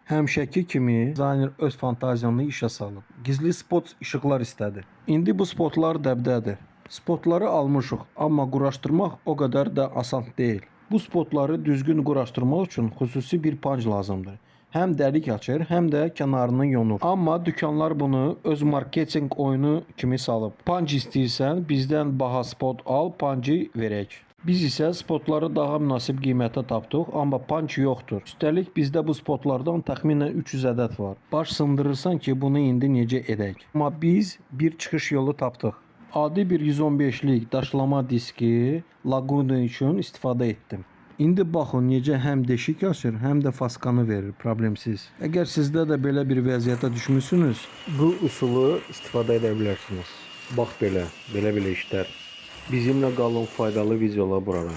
Həmişəki kimi dizayner öz fantaziyanı işə salıb. Gizli spot işıqlar istədi. İndi bu spotlar dəbdədir. Spotları almışıq, amma quraşdırmaq o qədər də asan deyil. Bu spotları düzgün quraşdırmaq üçün xüsusi bir panc lazımdır. Həm dəlik açır, həm də kənarını yonur. Amma dükanlar bunu öz marketinq oyunu kimi salıb. Panc istəyirsən, bizdən baha spot al, pancı verək. Biz isə spotları daha münasib qiymətə tapdıq, amma panc yoxdur. Üstəlik bizdə bu spotlardan təxminən 300 ədəd var. Baş sındırırsan ki, bunu indi necə edək? Amma biz bir çıxış yolu tapdıq. Adi bir 115-lik daşlama diski laguna üçün istifadə etdim. İndi baxın necə həm deşik açır, həm də faskanı verir problemsiz. Əgər sizdə də belə bir vəziyyətə düşmüsünüz, bu üsulu istifadə edə bilərsiniz. Bax belə, belə-belə işlər. Bizimlə qalın, faydalı videolar burada.